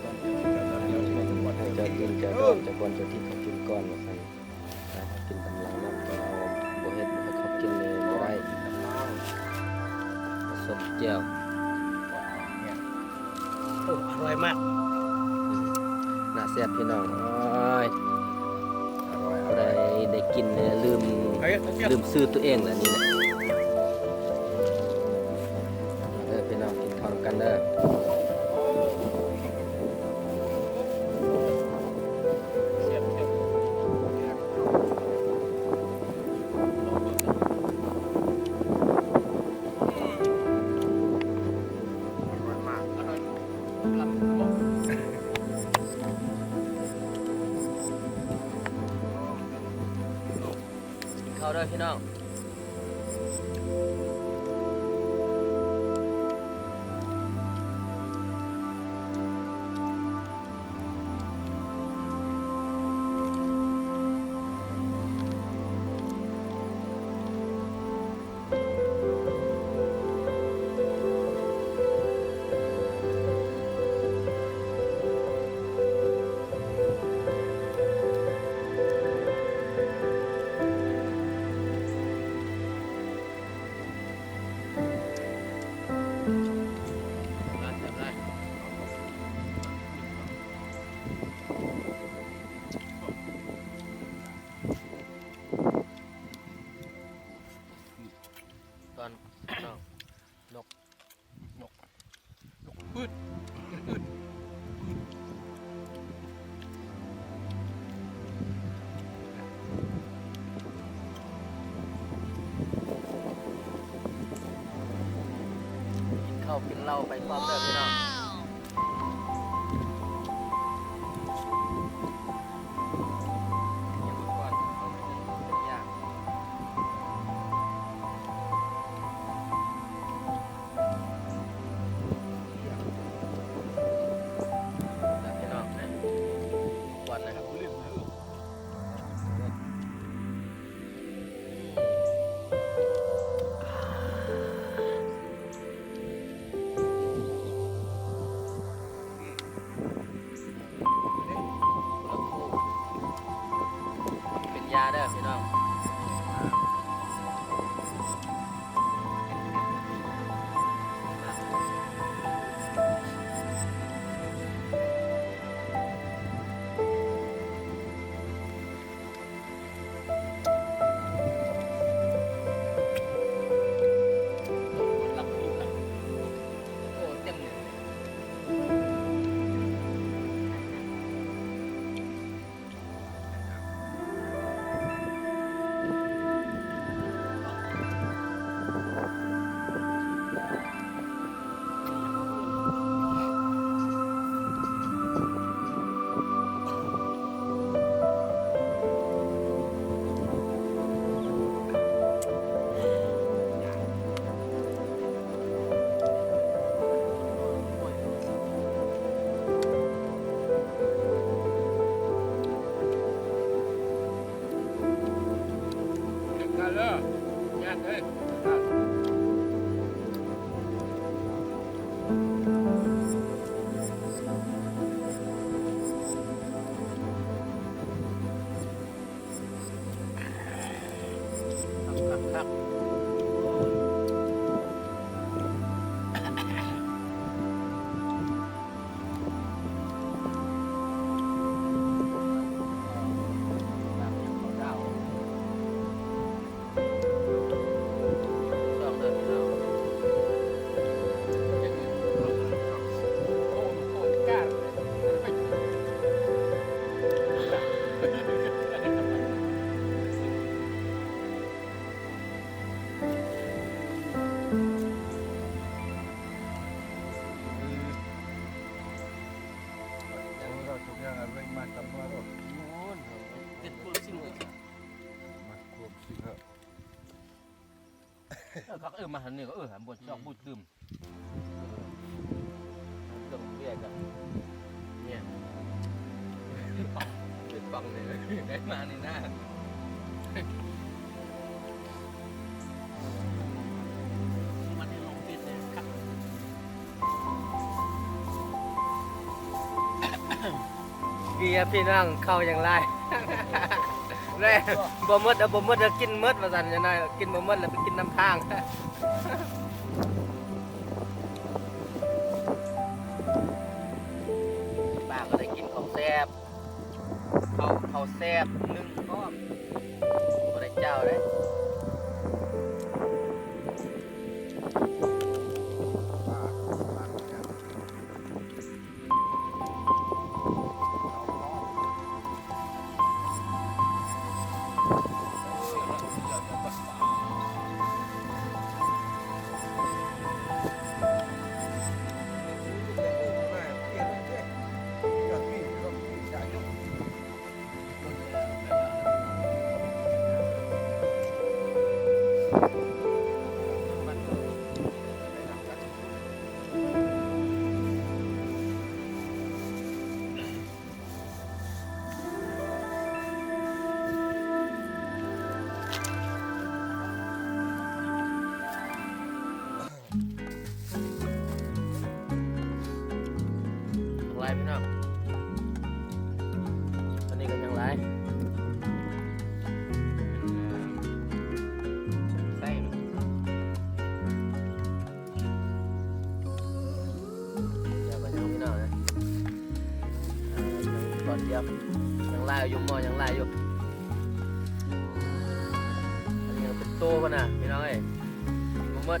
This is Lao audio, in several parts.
ເຈົ້າດິນເຈົ້າດອນເຈົ້າບ່ອນເຈົ້າຖິ່ນເຂົາກິນກ່ອນວ່າຊັ້ນ. ຖ້າເຮົາກິນຕາມຫຼັງເນາະ ເຮົາບໍ່ເຮັດໃຫ້ເຂົາກິນນີ້ບໍ່ໄດ້. ສົມແຈ່ວ. ໂອ້ ອະຮ່ອຍມາກ. ອືມ ໜ້າແຊບພີ່ນ້ອງເອີຍ. ຜູ້ໃດໄດ້ກິນແລ້ວລືມ ລືມຊື່ຕົວເອງແລ້ວນີ້ນະ. ເອີ ພີ່ນ້ອງ ກິນເຂົ້ານຳກັນເດີ. ກິນເຂົ້າເດີພີ່ນ້ອງ. ນົກ ນົກ ນົກ ປຶດ ປຶດ ປຶດ ກິນເຂົ້າກິນເຫຼົ້າໄປພ້ອມເດີພີ່ນ້ອງ. ເປັນຢາເດີພີ່ນ້ອງ. ຄັກໆ. ເອີ ຄັກ ເອີ ມາທາງນີ້ກໍ ເອີ ບ່ອນຈອກບູດຕື່ມ ເຄື່ອງເບຍກັນ ເປັນປັງເລີຍ ໄດ້ມານີ້ນະ. ເບຍພີ່ນ້ອງ ເຂົ້າຍັງຫຼາຍ ແລະ ບໍ່ໝົດ ເອົາບໍ່ໝົດ ເອົາກິນໝົດວ່າຊັ້ນ ຢ່າງໜ້ອຍກິນບໍ່ໝົດ ແລ້ວໄປກິນນຳທາງ. ປ້າກໍໄດ້ກິນຂອງແຊບ ເຂົ້າ ເຂົ້າແຊບໜຶ້ງພ້ອມ ບໍ່ໄດ້ເຈົ້າເດ້. ຫຼາຍພີ່ນ້ອງ ອັນນີ້ກໍຍັງຫຼາຍ ໃສ່ ດຽວກໍຍັງພີ່ນ້ອງເອີຍ ຕອນດຽວ ຍັງຫຼາຍຢູ່ ໝໍ້ຍັງຫຼາຍຢູ່ ອັນນີ້ຍັງເປັນໂຕພຸ້ນນະ ພີ່ນ້ອງເອີຍ ກິນບໍ່ໝົດ.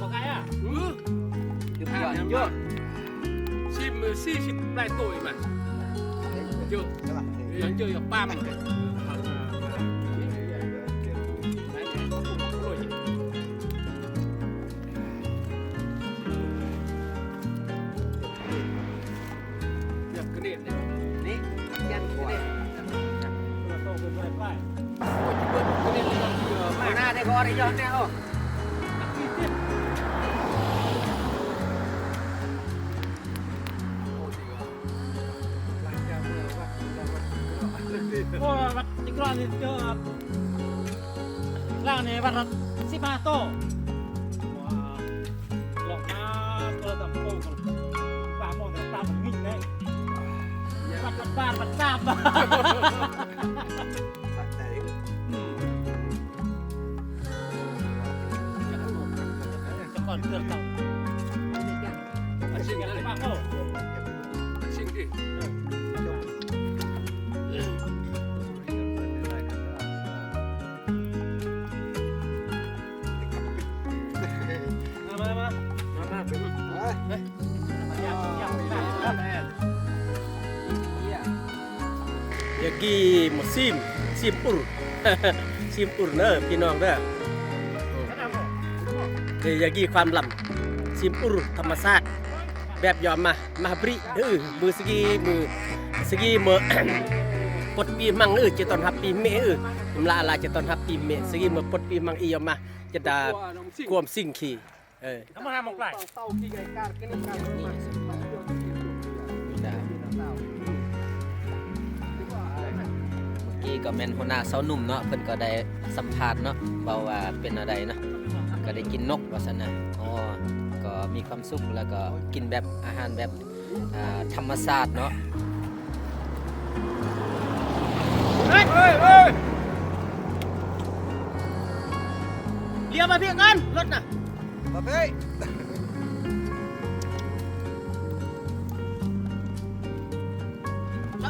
ບໍ່ໄກອະ ອື ຢູ່ ຊິບ ສີ່ສິບປາຍໂຕອີກມາ ເຈີ ເຈີ ເຈີປາມ ເກືອບກະເດັນເດ້ ນີ້ ຍັນກະເດັນ ໂອ້ຍ ເບິດກະເດັນເລີຍເນາະ ເອີ ມາ ໜ້າໄດ້ບໍ່ໄດ້ຍ້ອນແນ່ ໂອ້ ໂອ້ຍ ວັດຕິກຣອນນີ້ເຈີ ລາວນີ້ວັດລະສິບຫ້າໂຕ ລອກມາໂຕລະສາມໂຕ ສາມໂມງແຕ່ຕາມັນມິດເດ້ ວັດ ວັດບ້ານ ວັດສາມ ອືມ ແຕ່ກ່ອນເຄື່ອງເກົ່າ ອັນສິ່ງນັ້ນ ອັນສິ່ງທີ່ ມາ ມາ ມາ ມາ ມາ ຢາກີໝົດ ຊີມ ຊີມອຸນ ຊີມອຸນເດີພີ່ນ້ອງເດີ ເອີ ຢາກີຄວາມລຳ ຊີມອຸນທຳມະຊາດ ແບບຍອມມາ ມາບຣິ ເອີ ມືສະກີ ມືສະກີ ມື ປົດປີມັງ ເອີ ຈະຕ້ອນຮັບປີເມ ເອີ ມະລາອາລາ ຈະຕ້ອນຮັບປີເມ ສະກີ ມືປົດປີມັງ ອີຍອມມາ ຈະດາຄວາມສິ່ງຄີ ເອີ ເອົາມາຫາໝອກຫຼາຍ ເມື່ອກີ້ກໍແມ່ນຫົວໜ້າຊາວໜຸ່ມເນາະ ເພິ່ນກໍໄດ້ສຳພາດເນາະ ເວົ້າວ່າເປັນແນວໃດເນາະ ກໍໄດ້ກິນນົກວ່າຊັ້ນນະ ອໍ ກໍມີຄວາມສຸກ ແລ້ວກໍກິນແບບອາຫານແບບ ອ່າ ທຳມະຊາດເນາະ ເອີຍ ເອີຍ ເອີຍ ລ້ຽວມາພີ້ກ່ອນ ລົດນະ ມາພີ້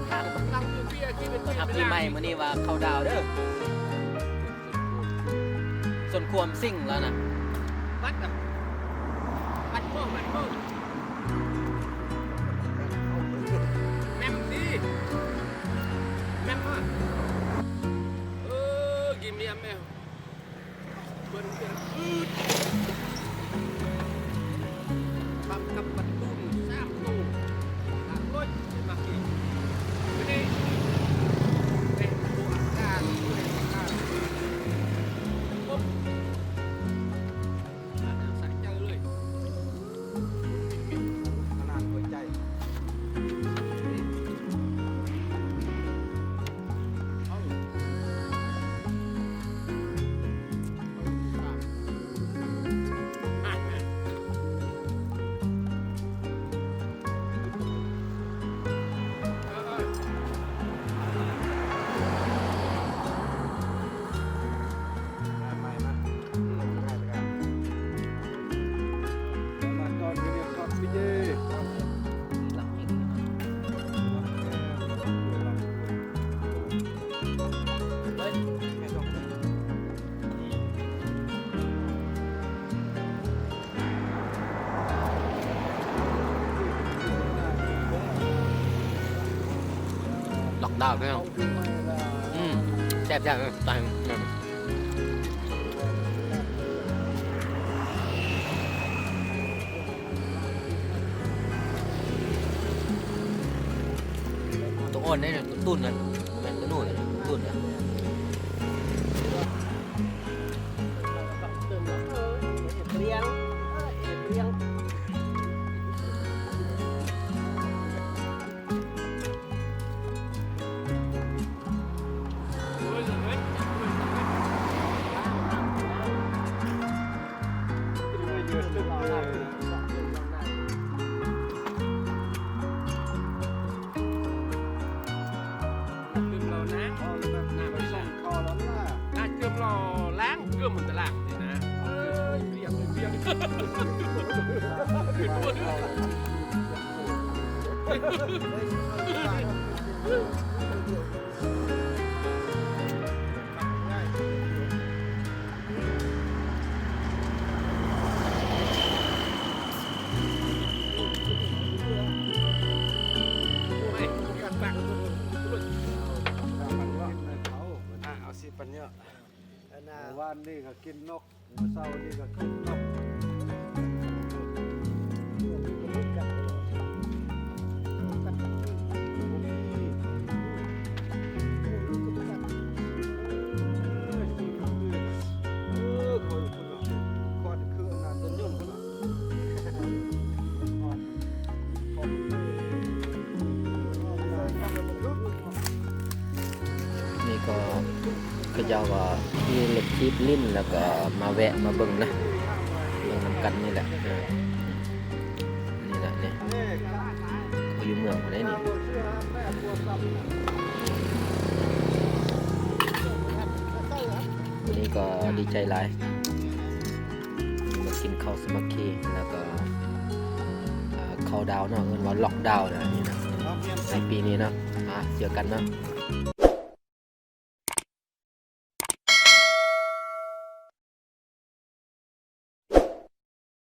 ນທາງ ຕ້ອງກິນເບຍ ກິນເບຍ ຕ້ອນຮັບປີໃໝ່ມື້ນີ້ວ່າເຂົ້າດາວເດີ. ສົມຄວນຊິງແລ້ວນະ ບັດນະ ບັດໂມງ ບັດໂມງ ແມ່ນຕິ ແມ່ນບໍ່? ເອີ ກິນເບຍແມ່ ເບິ່ງເປັນອືດ ປຳກັບປະຕູສາມໂຕ ຕາໂລຍ ໄປມາກິນ ມື້ນີ້ ເປັນໂຕອາການ ໂຕອາການ ໂອ້ ອາດຈະສະໃຈເລີຍ. ຂະໜາດຫົວໃຈ ເອົ້າ ສາມ ອ່ະ ດາວເນາະ ອືມ ແຊບໆ ເອີ ຕາຍ ໂຕອ່ອນເດ້ ໂຕຕຸ້ນນັ້ນ ບໍ່ແມ່ນໂຕໜູເດ້ ໂຕຕຸ້ນນະ. ເອົາຊິປັນເຍາະ ວານນີ້ກໍກິນນົກ ເຊົ້ານີ້ກໍຂຶ້ນເນາະ. ນີ້ກໍເຂົາເຈົ້າກໍຂີ່ລົດຖີບຫຼິ້ນ ແລ້ວກໍມາແວະມາເບິ່ງນະ ເບິ່ງນຳກັນນີ້ແຫຼະ ເອີ ນີ້ແຫຼະນີ້ ຄືຢູ່ເມືອງພຸ້ນເດ້ນີ້. ມື້ນີ້ກໍດີໃຈຫຼາຍ ມາກິນເຂົ້າສາມັກຄີ ແລ້ວກໍ ເອີ ເຂົ້າດາວເນາະ ເອີ້ນວ່າລັອກດາວນະ ອັນນີ້ນະ ໃນປີນີ້ເນາະ. ອ່າ ເຈີກັນເນາະ.